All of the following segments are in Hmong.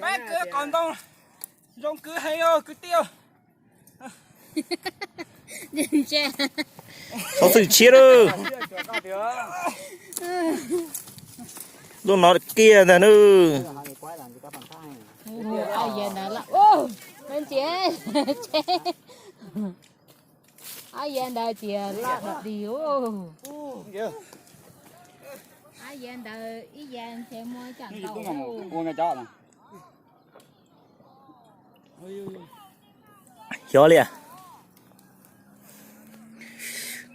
Peb kwv qos ntoo zoo kwv heev os kwv tij. Txhob txwj tshiab lawm. Lub no kiag ntag nawb. Ab ya ntawd tias loj di. Ab ya ntawd ib ya ntshe muaj caj nkaus. Xyov li.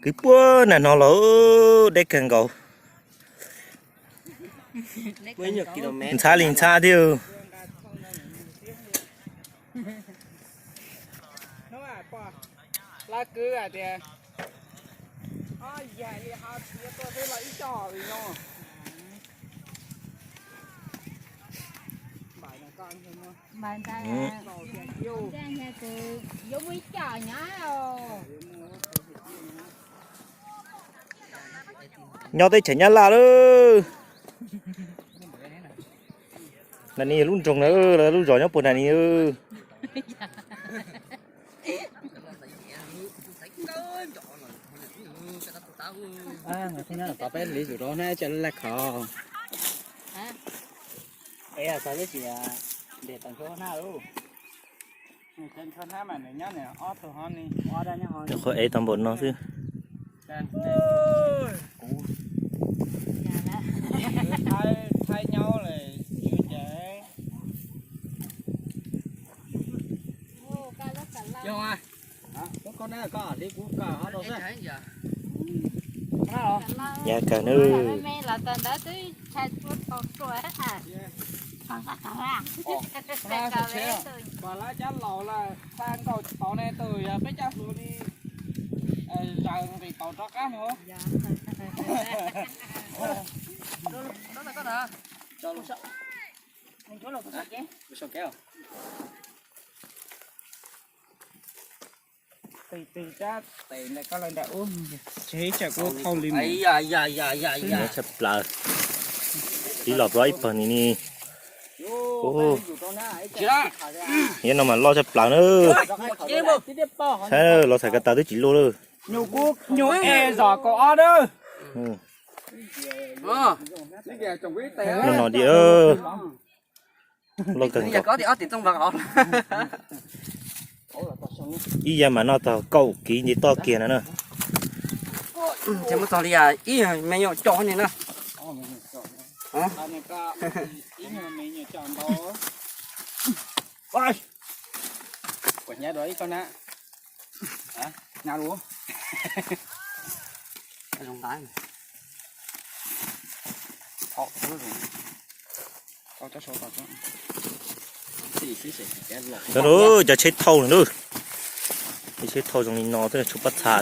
Kwv puag nag no los deb kawg nkaus. Ntxhab li ntxhab thiab. Nyob teb chaws Nyab Laj lawm. Nram ni lub nroog na, lub zos nyob puag nram ni. Peb li zus rau na, cia laj khov. Qhov ev tau npaum no xwb. Yav kawg nawb. Pab lawv cab laus lawm, xa nkaus tsis tau ne, tus yog peb cab hluas li, zaws nqis tau rov qab no. Tes tes cab tes ntawm koj lawv nram ub, tsev tsam kuv thauj li mus. Tshaj plaws. Tib los plob ib pawg ni ni. Yam no mas loj tshaj plaws na. Saib los txhais ko taw twb tsis luaj lawm. Nyuj es zom kaum ob dawb. Loj no di. Loj kawg nkaus. Ib yam mas noj tau kaum kiv nce toj kiag no na. Ib me nyuam coj ni na. Kuv hnyav dua ib koj na. Hnyav dua. Cov tsheb thauj na, cov tsheb thauj zoo li no twb tshuav pob txha.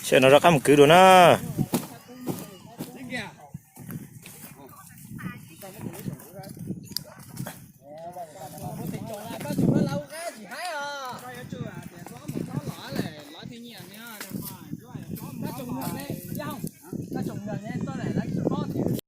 Saib no rov qab mus kwv dua na.